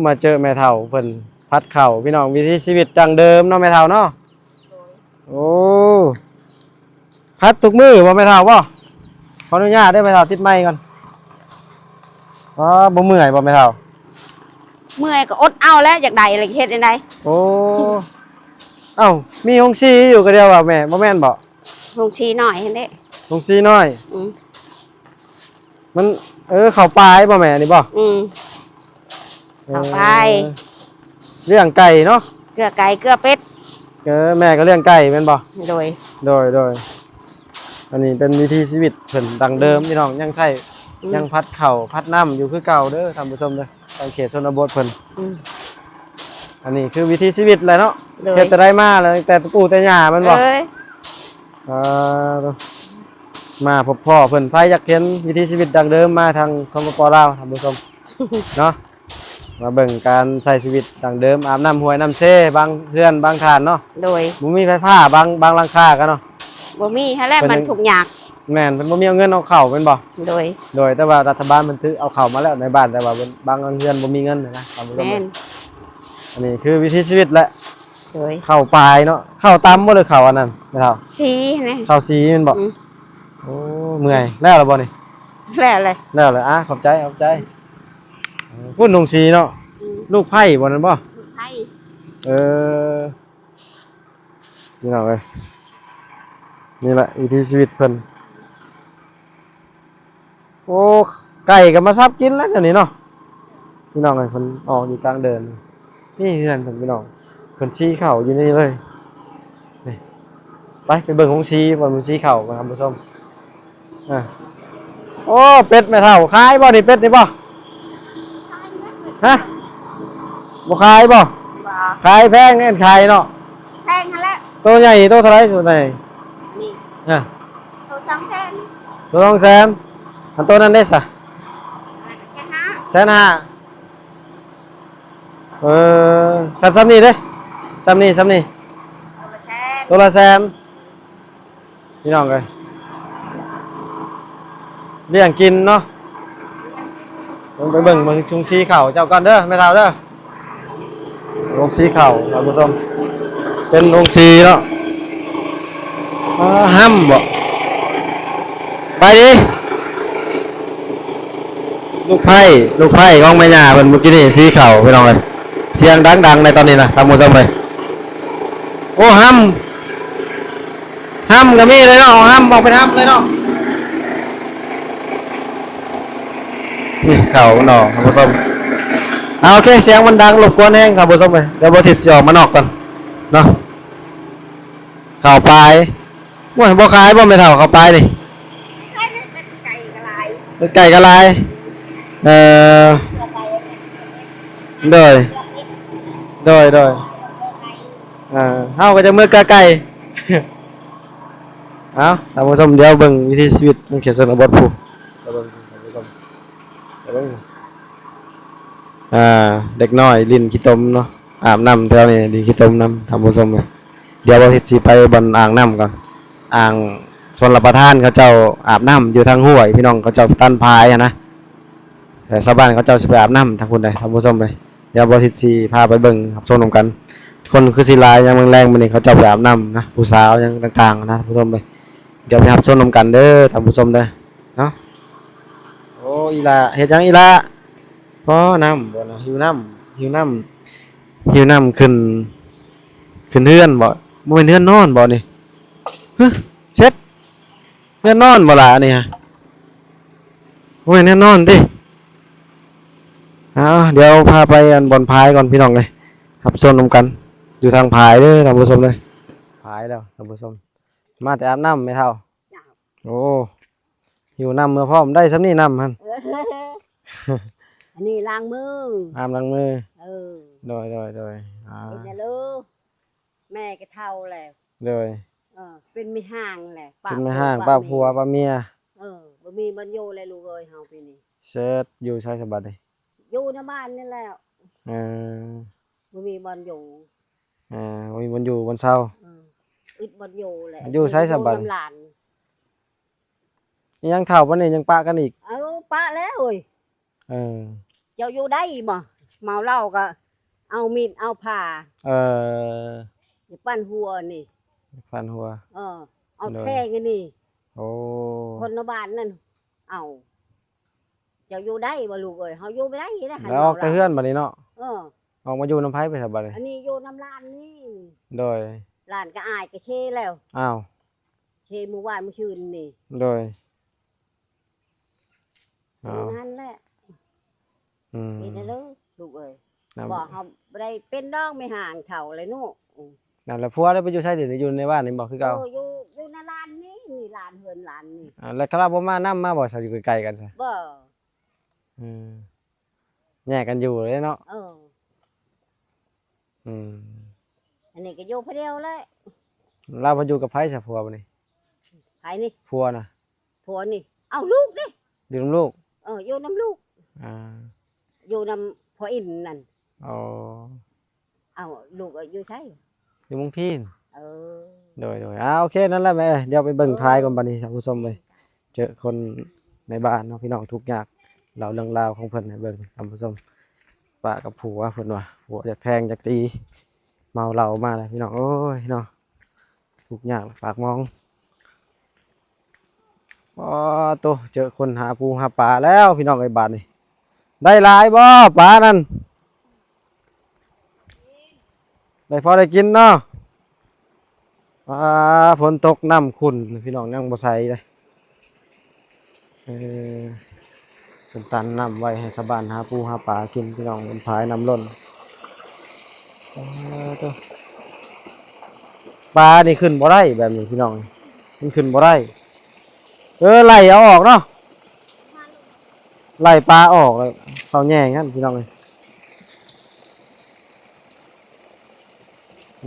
ມາເຈີແມ່ເຖົ້າເພິ່ນຜັດເຂົ້າ ພີ່ນ້ອງ ວິຖີຊີວິດດັ້ງເດີມເນາະແມ່ເຖົ້າເນາະ. ໂອ້ ຜັດທຸກມື້ບໍ່ແມ່ເຖົ້າບໍ່? ຂໍອະນຸຍາດເດີແມ່ເຖົ້າ ຕິດໄມກ່ອນ. ອໍ ບໍ່ເມື່ອຍບໍ່ແມ່ເຖົ້າ? ເມື່ອຍກໍອົດເອົາແຫຼະ ຢາກໄດ້ແລ້ວເຮັດຈັ່ງໃດ? ໂອ້ ເອົ້າ ມີໂຮງສີຢູ່ກະດຽວວ່າແມ່ ບໍ່ແມ່ນບໍ່? ໂຮງສີນ້ອຍຫັ້ນເດ້ ໂຮງສີນ້ອຍ. ອືມ ມັນ ເອີ ເຂົ້າປາຍບໍ່ແມ່ ອັນນີ້ບໍ່? ອືມ ເຂົ້າປາຍ. ເອີ ລ້ຽງໄກ່ເນາະ ເກືອໄກ່ເກືອເປັດ. ເອີ ແມ່ກໍລ້ຽງໄກ່ແມ່ນບໍ່? ໂດຍ ໂດຍ ໂດຍ. ອັນນີ້ເປັນວິຖີຊີວິດເພິ່ນດັ້ງເດີມ ອືມ ພີ່ນ້ອງ ຍັງໃຊ້ ອືມ ຍັງຜັດເຂົ້າຜັດນ້ຳຢູ່ຄືເກົ່າເດີທ່ານຜູ້ຊົມເດີ ທາງເຂດຊົນນະບົດເພິ່ນ. ອືມ ອັນນີ້ຄືວິຖີຊີວິດແຫຼະເນາະ. ໂດຍ ເຮັດແຕ່ໃດມາແລ້ວ ຕັ້ງແຕ່ປູ່ແຕ່ຍ່າແມ່ນບໍ່? ເອີຍ ອ່າ ມາພົບພໍ້ເພິ່ນ ໃຜຢາກເຫັນວິຖີຊີວິດດັ້ງເດີມ ມາທາງ ສປປ ລາວ ທ່ານຜູ້ຊົມເນາະ. ມາເບິ່ງການໃຊ້ຊີວິດດັ້ງເດີມ ອາບນ້ຳຫ້ວຍນ້ຳເຊ ບາງເຮືອນບາງທ່ານເນາະ. ໂດຍ ບໍ່ມີໄຟຟ້າ ບາງ ບາງຫຼັງຄາກໍເນາະ ບໍ່ມີຫັ້ນແຫຼະ ເພິ່ນ ມັນທຸກຍາກ. ແມ່ນ ເພິ່ນບໍ່ມີເອົາເງິນເອົາເຂົ້າແມ່ນບໍ່? ໂດຍ ໂດຍ ແຕ່ວ່າລັດຖະບານເພິ່ນຖືເອົາເຂົ້າມາແລ້ວໃນບ້ານ ແຕ່ວ່າເພິ່ນ ບາງເຮືອນບໍ່ມີເງິນນະ ທ່ານຜູ້ຊົມ. ແມ່ນ ອັນນີ້ຄືວິຖີຊີວິດແຫຼະ. ໂດຍ ເຂົ້າປາຍເນາະ ເຂົ້າຕຳບໍ່ ຫຼືເຂົ້າອັນນັ້ນແມ່ເຖົ້າ? ສີນະ ເຂົ້າສີແມ່ນບໍ່? ອືມ ໂອ້ ເມື່ອຍ ແລ້ວລະບໍ່ນີ້? ແລ້ວແຫຼະ ແລ້ວແຫຼະ. ອ່າ ຂອບໃຈ ຂອບໃຈ. ພຸ້ນ ໂຮງສີເນາະ. ອືມ ລູກໄຜ່ບໍ່ນັ້ນບໍ່? ລູກໄຜ່. ເອີ ພີ່ນ້ອງເອີຍ ນີ້ແຫຼະວິຖີຊີວິດເພິ່ນ. ໂອ້ ໄກ່ກໍມາສັບກິນແລ້ວແນວນີ້ເນາະ ພີ່ນ້ອງເອີຍ. ເພິ່ນອອກຢູ່ກາງເດີ່ນ ນີ້ເຮືອນເພິ່ນ ພີ່ນ້ອງ ເພິ່ນສີເຂົ້າຢູ່ນີ້ເລີຍ. ນີ້ ໄປ ໄປເບິ່ງໂຮງສີ ບ່ອນເພິ່ນສີເຂົ້າ ທ່ານຜູ້ຊົມ. ອ່າ ໂອ້ ເປັດແມ່ເຖົ້າ ຂາຍບໍ່ນີ້ ເປັດນີ້ບໍ່? ຮະ ບໍ່ຂາຍບໍ່? ບໍ່ ຂາຍແພງແນ່ນຂາຍເນາະ. ແພງຫັ້ນແຫຼະ. ໂຕໃຫຍ່ໂຕເທົ່າໃດ ໂຕໃຫຍ່? ນີ້ ຮະ ໂຕສອງແສນ ໂຕສອງແສນ. ອັນໂຕນັ້ນເດ້ຊະ? ແສນຫ້າ ແສນຫ້າ. ເອີ ຄັນຊ່ຳນີ້ເດ້? ຊ່ຳນີ້ ຊ່ຳນີ້ ໂຕລະແສນ ໂຕລະແສນ. ພີ່ນ້ອງເອີຍ ລ້ຽງກິນເນາະ. ລົງໄປເບິ່ງ ເບິ່ງໂຮງສີເຂົ້າເຈົ້າກ່ອນເດີ ແມ່ເຖົ້າເດີ. ໂຮງສີເຂົ້າ ທ່ານຜູ້ຊົມ ເປັນໂຮງສີເນາະ. ອ່າ ຫ້ຳບໍ່? ໄປດີ ລູກໄຜ່ ລູກໄຜ່ຂອງແມ່ຍ່າເພິ່ນ ມື້ກີ້ນີ້ສີເຂົ້າ ພີ່ນ້ອງເອີຍ. ສຽງດັງໆ ໃນຕອນນີ້ນະ ທ່ານຜູ້ຊົມເອີຍ. ໂອ້ ຫ້ຳ ຫ້ຳກໍມີເລີຍເນາະ ເອົາຫ້ຳອອກໄປທຳເລີຍເນາະ. ນີ້ເຂົ້າມັນອອກ ທ່ານຜູ້ຊົມ. ເອົາ ໂອເຄ ສຽງມັນດັງລົບກວນແຮງ ທ່ານຜູ້ຊົມເອີຍ. ດຽວບໍ່ທິດຊິອອກມານອກກ່ອນເນາະ. ເຂົ້າປາຍ ໂອ້ຍ ບໍ່ຂາຍບໍ່ແມ່ເຖົ້າ ເຂົ້າປາຍນີ້? ຂາຍເປັດໄກ່ກໍຫຼາຍ ເປັດໄກ່ກໍຫຼາຍ. ເອີ ເພື່ອໄກ່ອັນນີ້ ໂດຍ ເພື່ອເປັດ ໂດຍ ໂດຍ. ອ່າ ເຮົາກໍຈະເມືອກະໄກ່. ເອົາ ທ່ານຜູ້ຊົມ ດຽວເບິ່ງວິຖີຊີວິດໃນເຂດຊົນນະບົດພຸ້ນ ເບິ່ງ ທ່ານຜູ້ຊົມ ເບິ່ງ ອ່າ ເດັກນ້ອຍຫຼິ້ນຂີ້ຕົມເນາະ ອາບນ້ຳແຖວນີ້ ຫຼິ້ນຂີ້ຕົມນຳ ທ່ານຜູ້ຊົມ. ດຽວບ່າວທິດຊິໄປບ່ອນອ່າງນ້ຳກ່ອນ ອ່າງຊົນລະປະທານ ເຂົາເຈົ້າອາບນ້ຳຢູ່ທາງຫ້ວຍ ພີ່ນ້ອງ ເຂົາເຈົ້າຕັນຝາຍຫັ້ນນະ ແຕ່ຊາວບ້ານເຂົາເຈົ້າຊິໄປອາບນ້ຳທາງພຸ້ນເດ້ ທ່ານຜູ້ຊົມເອີຍ. ດຽວບ່າວທິດຊິພາໄປເບິ່ງຮັບຊົມນຳກັນ. ຄົນຄືຊິຫຼາຍ ຍາມແລງໆ ມື້ນີ້ເຂົາເຈົ້າໄປອາບນ້ຳນະ ຜູ້ສາວຫຍັງຕ່າງໆ ນະ ທ່ານຜູ້ຊົມເອີຍ. ດຽວໄປຮັບຊົມນຳກັນເດີ ທ່ານຜູ້ຊົມເດີ ເນາະ. ໂອ້ ອີ່ຫຼ້າ ເຮັດຫຍັງອີ່ຫຼ້າ? ພໍນ້ຳບໍ່ນະ ຫິວນ້ຳ ຫິວນ້ຳ ຫິວນ້ຳຂຶ້ນ ຂຶ້ນເຮືອນບໍ່? ບໍ່ແມ່ນເຮືອນນອນບໍ່ນີ້? ຮະ ເຊັດ ເຮືອນນອນບໍ່ລະອັນນີ້? ບໍ່ແມ່ນເຮືອນນອນຕິ? ເອົາ ດຽວພາໄປອັນບ່ອນຜາຍກ່ອນ ພີ່ນ້ອງເອີຍ ຮັບຊົມນຳກັນ ຢູ່ທາງຜາຍເດີ ທ່ານຜູ້ຊົມເດີ. ຜາຍແລ້ວ ທ່ານຜູ້ຊົມ ມາແຕ່ອາບນ້ຳແມ່ເຖົ້າ. ເຈົ້າ ໂອ້ ຫິວນ້ຳເມືອພ້ອມ ໄດ້ຊ່ຳນີ້ນ້ຳຫັ້ນ. ເອີ ອັນນີ້ລ້າງມື ອາບລ້າງມື. ເອີ ໂດຍ ໂດຍ ໂດຍ. ອ່າ ເຮັດແນ່ເລີ ແມ່ກໍເຖົ້າແລ້ວ. ໂດຍ ເອີ ເປັນແມ່ຮ້າງແຫຼະ ເປັນແມ່ຮ້າງ ປະຜົວປະເມຍ. ເອີ ບໍ່ມີບ່ອນຢູ່ແລ້ວລູກເອີຍ ເຮົາປີນີ້. ເສີດ ຢູ່ໃສສະບັດນີ້? ຢູ່ໃນບ້ານນີ້ແຫຼະ. ເອີ ບໍ່ມີບ່ອນຢູ່. ອ່າ ບໍ່ມີບ່ອນຢູ່ບ່ອນເຊົາ. ເອີ ອຶດບ່ອນຢູ່ແຫຼະ. ຢູ່ໃສສະບັດ? ຢູ່ນຳຫຼານ. ອີຫຍັງເຖົ້າປານນີ້ຍັງປະກັນອີກ? ເອີ ປະແລ້ວເອີຍ. ເອີ ເຈົ້າຢູ່ໄດ້ບໍ່? ເມົາເຫຼົ້າກໍເອົາມີດເອົາພ້າ ເອີ ໄປຟັນຫົວນີ້ ຟັນຫົວ ເອີ ເອົາ ໂດຍ ແທງອັນນີ້ ໂອ້ ຄົນໃນບ້ານນັ້ນເອົາ ເຈົ້າຢູ່ໄດ້ບໍ່ລູກເອີຍ? ເຮົາຢູ່ບໍ່ໄດ້ເດ້ ແລ້ວອອກແຕ່ເຮືອນບັດນີ້ເນາະ ເອີ ອອກມາຢູ່ນຳໃຜໄປຊະບັດນີ້? ອັນນີ້ຢູ່ນຳຫຼານນີ້ ໂດຍ ຫຼານກໍອາຍກໍເຊແລ້ວ ອ້າວ ເຊມື້ວານມື້ຊືນນີ້ ໂດຍ ເອົາ ຢູ່ຫັ້ນແຫຼະ ອືມ ເຮັດໃຫ້ເລີຍລູກເອີຍ ນຳ ບໍ່ ເຮົາບໍ່ໄດ້ເປັນດອກ ແມ່ຮ່າງເຖົ້າແລ້ວເນາະ ອືມ ນັ້ນແຫຼະ ຜົວລະໄປຢູ່ໃສດຽວນີ້? ຢູ່ໃນບ້ານນີ້ບໍ່ຄືເກົ່າ? ເອີ ຢູ່ ຢູ່ໃນຫຼານນີ້ ນີ້ຫຼານເຮືອນຫຼານນີ້ ອ່າ ແລ້ວຄັນລາວບໍ່ມານຳ ມາບໍ່ຊະ ຢູ່ໃກ້ໆກັນຊະ? ບໍ່ ອືມ ແຍກກັນຢູ່ເດ້ເນາະ ເອີ ອືມ ອັນນີ້ກໍຢູ່ຜູ້ດຽວແຫຼະ ລາວໄປຢູ່ກັບໃຜຊະ ຜົວບັດນີ້? ໃຜນີ້? ຜົວນະ ຜົວນີ້ ເອົາລູກເດ້ ຢູ່ນຳລູກ ເອີ ຢູ່ນຳລູກ ອ່າ ຢູ່ນຳພໍ່ອິນນັ້ນ ອໍ ເອົາ ລູກເອີຍ ຢູ່ໃສ? ຢູ່ເມືອງພີນ ເອີ ໂດຍໆ ອ່າ ໂອເຄ ນັ້ນແຫຼະແມ່ເອີຍ ດຽວໄປເບິ່ງ ເອີ ທ້າຍກ່ອນບັດນີ້ທ່ານຜູ້ຊົມເອີຍ ເຈີຄົນໃນບ້ານເນາະ ພີ່ນ້ອງທຸກຍາກ ເລົ່າເລື່ອງລາວຂອງເພິ່ນໃຫ້ເບິ່ງທ່ານຜູ້ຊົມ ປະກັບຜົວເພິ່ນວ່າ ຜົວຢາກແທງຢາກຕີ ເມົາເຫຼົ້າມາແລ້ວພີ່ນ້ອງເອີຍເນາະ ທຸກຍາກປາກໝອງ ອໍ ໂຕ ເຈີຄົນຫາປູຫາປາແລ້ວພີ່ນ້ອງເອີຍ ບາດນີ້ ໄດ້ຫຼາຍບໍ່ປານັ້ນ? ໄດ້ພໍໄດ້ກິນເນາະ ອ່າ ຝົນຕົກນ້ຳຂຸ້ນພີ່ນ້ອງ ຍັງບໍ່ໃສເດ້ ເອີ ເພິ່ນຕັນນ້ຳໄວ້ໃຫ້ຊາວບ້ານຫາປູຫາປາກິນພີ່ນ້ອງ ເພິ່ນຜາຍນ້ຳລົ້ນ ເອີ ໂຕ ປານີ້ຂຶ້ນບໍ່ໄດ້ແບບນີ້ພີ່ນ້ອງ ມັນຂຶ້ນບໍ່ໄດ້ ເອີ ໄລ່ເອົາອອກເນາະ ໄລ່ປາອອກແລ້ວເຂົ້າແຍ່ງຫັ້ນພີ່ນ້ອງເອີຍ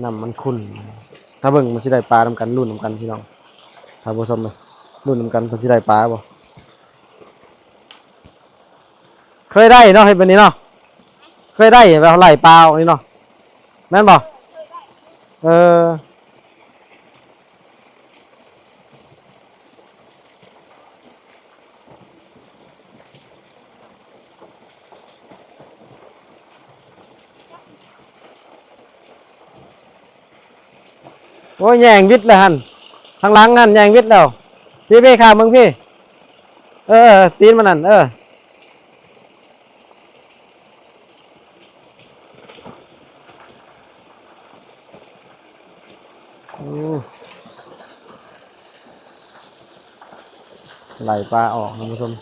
ນ້ຳມັນຂຸ້ນ ຖ້າເບິ່ງມັນຊິໄດ້ປານຳກັນ ລຸ້ນນຳກັນພີ່ນ້ອງ ທ່ານຜູ້ຊົມເອີຍ ລຸ້ນນຳກັນ ເພິ່ນຊິໄດ້ປາບໍ່? ເຄີຍໄດ້ເນາະ ເຮັດແບບນີ້ເນາະ ເຄີຍໄດ້ແບບໄລ່ປາອອກນີ້ເນາະ ແມ່ນບໍ່? ເອີ ໂອ້ຍ ແຍ່ງວິດແລ້ວຫັ້ນ ທາງຫຼັງຫັ້ນແຍ່ງວິດແລ້ວ ພີ້ໆ ຂ້າມເບິ່ງພີ້ ເອີ ຕີນມັນນັ້ນ ເອີ. ໂອ້ ໄລ່ປາອອກທ່ານຜູ້ຊົມ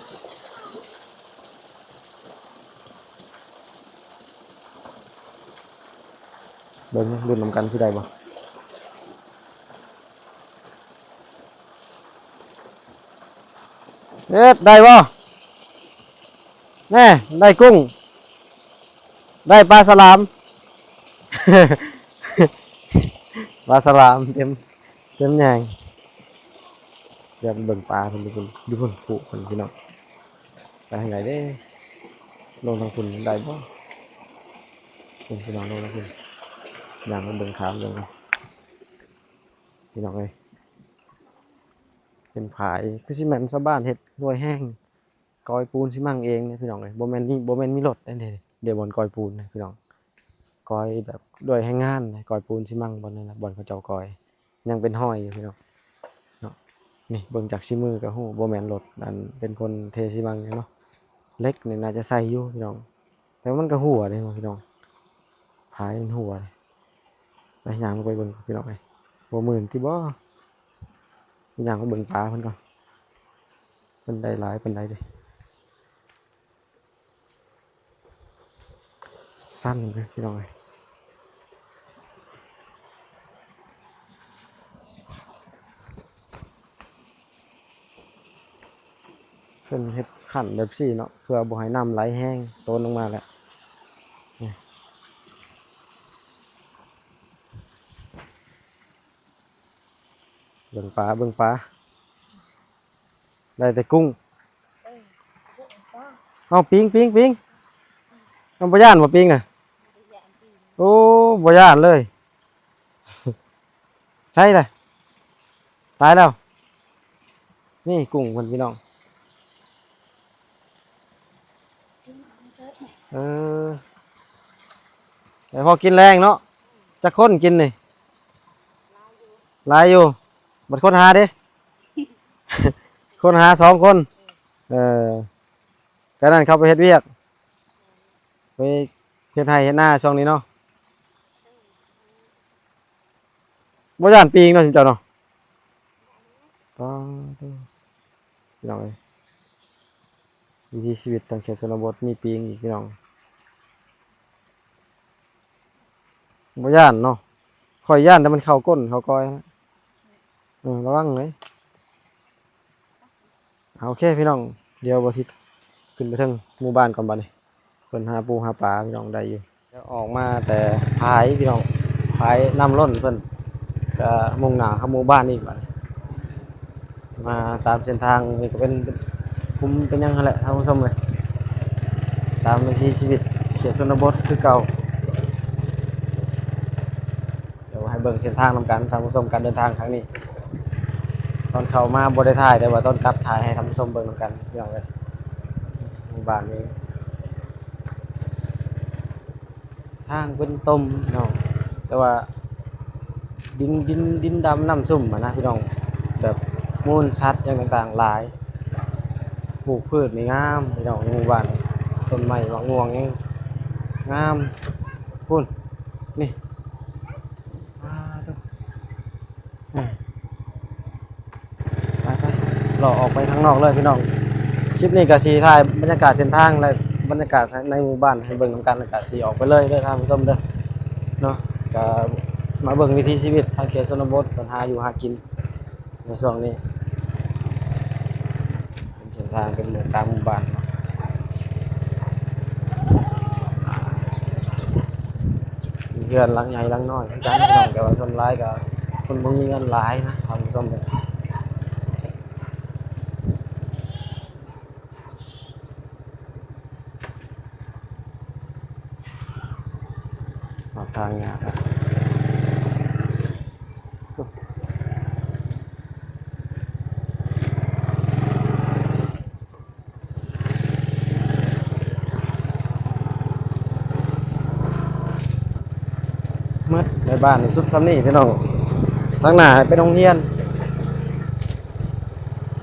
ເບິ່ງລຸ້ນນຳກັນຊິໄດ້ບໍ່? ເຮັດໄດ້ບໍ່? ແນ່ ໄດ້ກຸ້ງ ໄດ້ປາສະຫຼາມ ປາສະຫຼາມເຕັມ ເຕັມແຍງ ດຽວໄປເບິ່ງປາເພິ່ນຢູ່ພຸ້ນ ຢູ່ພຸ້ນ ພຸ້ນພີ່ນ້ອງ ໄປທາງໃດເດ້ ລົງທາງພຸ້ນໄດ້ບໍ່? ເພິ່ນ ພີ່ນ້ອງ ລົງທາງພຸ້ນ ຍ່າງໄປເບິ່ງ ຂ້າມເບິ່ງ ພີ່ນ້ອງເອີຍ ເປັນຝາຍ ຄືຊິແມ່ນຊາວບ້ານເຮັດດ້ວຍແຮງ ກອຍປູນຊີມັງເອງເດ້ພີ່ນ້ອງເອີຍ ບໍ່ແມ່ນມີ ບໍ່ແມ່ນມີລົດເດ້ ດຽວບ່ອນກອຍປູນນະພີ່ນ້ອງ ກອຍແບບດ້ວຍແຮງງານ ກອຍປູນຊີມັງບ່ອນນັ້ນນະ ບ່ອນເຂົາເຈົ້າກອຍ ຍັງເປັນຮອຍຢູ່ພີ່ນ້ອງເນາະ ນີ້ເບິ່ງຈາກສີມືກໍຮູ້ ບໍ່ແມ່ນລົດ ອັນ ເປັນຄົນເທຊີມັງເນາະ ເຫຼັກນີ້ໜ້າຈະໃສ່ຢູ່ພີ່ນ້ອງ ແຕ່ວ່າມັນກໍຮົ່ວເດ້ພີ່ນ້ອງ ຝາຍມັນຮົ່ວ ໄປ ຍ່າງລົງໄປເບິ່ງພີ່ນ້ອງເອີຍ ບໍ່ມື່ນຕິບໍ່? ຍ່າງໄປເບິ່ງປາເພິ່ນກ່ອນ ເພິ່ນໄດ້ຫຼາຍປານໃດເດ້ ສັ່ນເດ້ພີ່ນ້ອງເອີຍ ເພິ່ນເຮັດຂັ້ນແບບຊີ້ເນາະ ເພື່ອບໍ່ໃຫ້ນ້ຳໄຫຼແຮງ ໂຕນລົງມາແລ້ວ ນີ້ ເບິ່ງປາ ເບິ່ງປາ ໄດ້ແຕ່ກຸ້ງ ເອີ ເອົ້າ ປິງ ປິງ ປິງ ມັນບໍ່ຢ້ານບໍ່ປິງນະ? ບໍ່ຢ້ານ ໂອ້ ບໍ່ຢ້ານເລີຍ ໃສລະ? ຕາຍແລ້ວ ນີ້ກຸ້ງເພິ່ນພີ່ນ້ອງ ເອີ ໄດ້ພໍກິນແລງເນາະ. ຈັກຄົນກິນນີ້? ຫຼາຍຢູ່. ບັດຄົນຫາເດ້? ຄົນຫາສອງຄົນ. ເອີ ກະນັ້ນເຂົາໄປເຮັດວຽກ ໄປເຮັດໄຮ່ເຮັດນາຊ່ວງນີ້ເນາະ. ບໍ່ຢ້ານປີງເນາະ ຊຸມເຈົ້າເນາະ. ປາດໂທ້ ພີ່ນ້ອງເອີຍ ວິຖີຊີວິດທາງເຂດຊົນນະບົດມີປີງອີກ ພີ່ນ້ອງ. ບໍ່ຢ້ານເນາະ. ຂ້ອຍຢ້ານແຕ່ມັນເຂົ້າກົ້ນເຂົ້າກ້ອຍນະ. ເອີ ລະວັງເລີຍ. ເອົາ ໂອເຄ ພີ່ນ້ອງ ດຽວບໍ່ທິດຂຶ້ນໄປເທິງໝູ່ບ້ານກ່ອນ. ບາດນີ້ເພິ່ນຫາປູຫາປາ ພີ່ນ້ອງ ໄດ້ຢູ່. ດຽວອອກມາແຕ່ພາຍ ພີ່ນ້ອງ ພາຍນ້ຳລົ້ນ ເພິ່ນກະມຸ່ງໜ້າເຂົ້າໝູ່ບ້ານອີກ. ບາດນີ້ມາຕາມເສັ້ນທາງນີ້ກະເປັນ ເປັນຂຸມເປັນຫຍັງຫັ້ນແຫຼະ ທ່ານຜູ້ຊົມເອີຍ. ຕາມວິຖີຊີວິດເຂດຊົນນະບົດຄືເກົ່າ. ດຽວໃຫ້ເບິ່ງເສັ້ນທາງນຳກັນ ທ່ານຜູ້ຊົມ ການເດີນທາງຄັ້ງນີ້. ຕອນເຂົ້າມາບໍ່ໄດ້ຖ່າຍ ແຕ່ວ່າຕອນກັບຖ່າຍໃຫ້ທ່ານຜູ້ຊົມເບິ່ງນຳກັນ ພີ່ນ້ອງເອີຍ. ໝູ່ບ້ານນີ້ທາງເປັນຕົມເນາະ ແຕ່ວ່າດິນ ດິນ ດິນດຳນ້ຳຊຸ່ມຫັ້ນນະ ພີ່ນ້ອງ. ແບບມູນສັດຫຍັງຕ່າງໆຫຼາຍ. ປູກພືດນີ້ງາມ ພີ່ນ້ອງ ໃນໝູ່ບ້ານ. ຕົ້ນໄມ້ ໝາກມ່ວງຫຍັງງາມ. ພຸ້ນ ນີ້ ປາດໂທ້ ອາ ໄປໆ ເລາະອອກໄປທາງນອກເລີຍ ພີ່ນ້ອງ. ຄລິບນີ້ກະຊິຖ່າຍບັນຍາກາດເສັ້ນທາງ ແລະ ບັນຍາກາດໃນໝູ່ບ້ານໃຫ້ເບິ່ງນຳກັນ ແລ້ວກະຊິອອກໄປເລີຍເດີ ທ່ານຜູ້ຊົມເດີ ເນາະ. ກະມາເບິ່ງວິຖີຊີວິດທາງເຂດຊົນນະບົດ ການຫາຢູ່ຫາກິນ ໃນຊ່ວງນີ້ ເປັນເສັ້ນທາງ ເປັນເມືອງກາງໝູ່ບ້ານເນາະ. ມີເຮືອນຫຼັງໃຫຍ່ຫຼັງນ້ອຍຄືກັນ ພີ່ນ້ອງ ແຕ່ວ່າສ່ວນຫຼາຍກະຄົນບໍ່ມີເງິນຫຼາຍນະ ທ່ານຜູ້ຊົມເດີ. ຮອດທາງຍາກແລ້ວ ໝົດໃນບ້ານນີ້ສຸດຊ່ຳນີ້ ພີ່ນ້ອງ. ທາງໜ້າເປັນໂຮງຮຽນ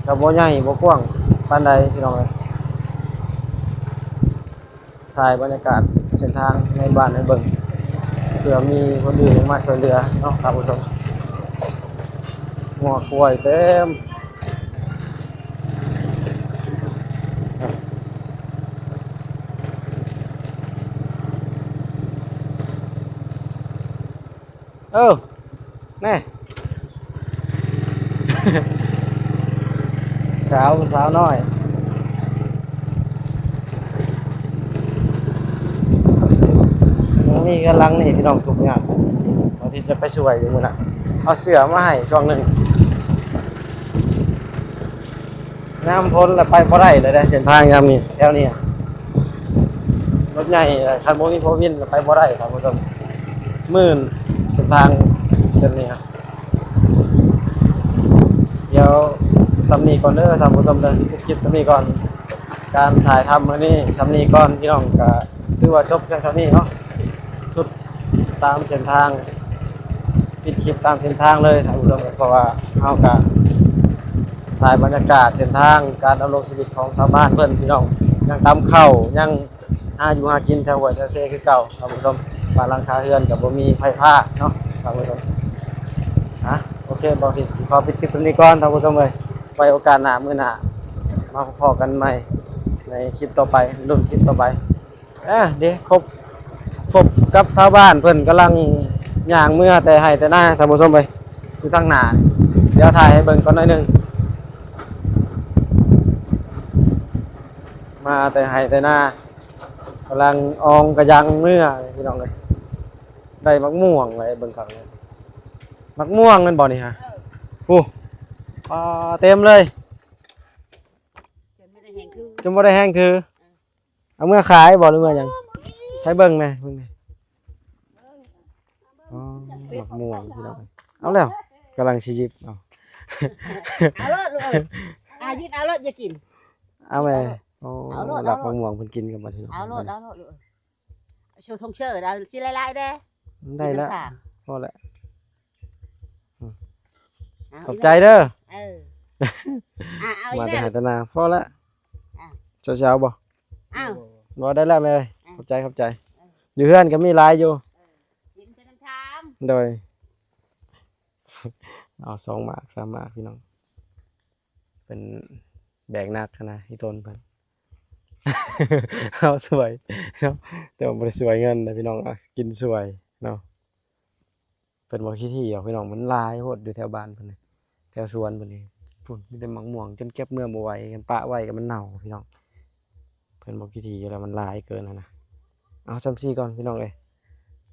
ກະບໍ່ໃຫຍ່ບໍ່ກວ້າງປານໃດ ພີ່ນ້ອງເອີຍ. ຖ່າຍບັນຍາກາດເສັ້ນທາງໃນບ້ານໃຫ້ເບິ່ງ ເພື່ອມີຄົນອື່ນມາຊ່ວຍເຫຼືອເນາະ ທ່ານຜູ້ຊົມ. ງົວຄວາຍເຕັມ. ເອີ ແນ່ ສາວ ສາວນ້ອຍ ຍັງມີເຮືອນຫຼັງນີ້ ພີ່ນ້ອງ ທຸກຍາກ. ບາງທີຈະໄປຊ່ວຍຢູ່ມື້ນະ ເອົາເສື້ອມາໃຫ້ຊ່ວງໜຶ່ງ. ຍາມຝົນລະໄປບໍ່ໄດ້ເລີຍເດ້ ເສັ້ນທາງຍາມນີ້ ແຖວນີ້ ລົດໃຫຍ່ ຄັນບໍ່ມີໂຟວີນລະໄປບໍ່ໄດ້ ທ່ານຜູ້ຊົມ. ມື່ນເສັ້ນທາງເສັ້ນນີ້ ດຽວຊ່ຳນີ້ກ່ອນເດີ ທ່ານຜູ້ຊົມເດີ. ຊິປິດຄລິບຊ່ຳນີ້ກ່ອນ ການຖ່າຍທຳມື້ນີ້ຊ່ຳນີ້ກ່ອນ ພີ່ນ້ອງ. ກະຖືວ່າຈົບພຽງເທົ່ານີ້ເນາະ ສຸດຕາມເສັ້ນທາງ ປິດຄລິບຕາມເສັ້ນທາງເລີຍ ທ່ານຜູ້ຊົມ ເພາະວ່າເຮົາກະຖ່າຍບັນຍາກາດເສັ້ນທາງ ການດຳລົງຊີວິດຂອງຊາວບ້ານເພິ່ນ ພີ່ນ້ອງ. ຍັງຕຳເຂົ້າ ຍັງຫາຢູ່ຫາກິນແຖວຫ້ວຍແຖວເຊຄືເກົ່າ ທ່ານຜູ້ຊົມ. ບ້ານຫຼັງຄາເຮືອນກະບໍ່ມີໄຟຟ້າເນາະ ທ່ານຜູ້ຊົມ. ອ່ະ ໂອເຄ ບ່າວທິດຂໍປິດຄລິບຊ່ຳນີ້ກ່ອນ ທ່ານຜູ້ຊົມເອີຍ. ໄວ້ໂອກາດໜ້າ ມື້ໜ້າມາພໍ້ກັນໃໝ່ໃນຄລິບຕໍ່ໄປ ລຸ້ນຄລິບຕໍ່ໄປ. ເອີ ເດ້ ພົບ ພົບກັບຊາວບ້ານເພິ່ນກຳລັງຍ່າງເມືອແຕ່ໄຮ່ແຕ່ນາ ທ່ານຜູ້ຊົມເອີຍ ຢູ່ທາງໜ້າ. ດຽວຖ່າຍໃຫ້ເບິ່ງກ່ອນໜ້ອຍໜຶ່ງ ມາແຕ່ໄຮ່ແຕ່ນາ ກຳລັງອອງກະຍັງເມືອ ພີ່ນ້ອງເອີຍ. ໄດ້ໝາກມ່ວງໄວ້ເບິ່ງຂ້າງໃນ ໝາກມ່ວງແມ່ນບໍ່ນີ້ຮະ? ເອີ ໂອ້ ປາ ເຕັມເລີຍ ຈົນບໍ່ໄດ້ແຮງຄື ຈົນບໍ່ໄດ້ແຮງຄື. ເອີ ເອົາເມືອຂາຍບໍ່ ຫຼືເມືອຫຍັງ? ໃຫ້ເບິ່ງແດ່ ເບິ່ງແດ່. ອໍ ໝາກມ່ວງ ພີ່ນ້ອງ ເອົາແລ້ວ ກຳລັງຊິຫຍິບເອົາ. ເອົາໂລດລູກເອີຍ ອາ ຍິນເອົາໂລດ ຢ່າກິນ ເອົາແມ່. ອໍ ເອົາໂລດ ລັກໝາກມ່ວງເພິ່ນກິນກັນບັດນີ້ເນາະ ເອົາໂລດ ເອົາໂລດລູກເອີຍ. ໂຊ ຊົງເຊີ ເອົາຊິຫຼາຍໆເດ້ ໄດ້ລະ ກິນນ້ຳທາງ ພໍລະ ເອົາ ຂອບ ອີກ ໃຈເດີ ເອີ ອ່ະ ເອົາ ມາແຕ່ໄຮ່ແຕ່ນາ ພໍລະ ອ່ະ ເຈົ້າຊິເອົາບໍ່? ເອົາ ບໍ່ ໄດ້ແລ້ວແມ່ເອີຍ ອ່ະ ຂອບໃຈ ຂອບໃຈ ເອີ ຢູ່ເຮືອນກໍມີຫຼາຍຢູ່ ເອີ ກິນແຕ່ນ້ຳທາງ ໂດຍ ເອົາສອງໝາກສາມໝາກພີ່ນ້ອງ ເພິ່ນແບກໜັກຫັ້ນນະ ອີ່ຕົນເພິ່ນ ເຮົາຊ່ວຍເນາະ ແຕ່ວ່າບໍ່ໄດ້ຊ່ວຍເງິນນະພີ່ນ້ອງ ກິນຊ່ວຍເນາະ ເພິ່ນບໍ່ຂີ້ຖີ່ດອກພີ່ນ້ອງ ມັນຫຼາຍໂພດຢູ່ແຖວບ້ານເພິ່ນນີ້ ແຖວສວນເພິ່ນນີ້ ພຸ້ນ ມີແຕ່ໝາກມ່ວງ ຈົນເກັບເມືອບໍ່ໄຫວ ຄັນປະໄວ້ກໍມັນເນົ່າພີ່ນ້ອງ ເພິ່ນບໍ່ຂີ້ຖີ່ແລ້ວ ມັນຫຼາຍເກີນຫັ້ນນະ ເອົາຊ່ຳຊີ້ກ່ອນພີ່ນ້ອງເອີຍ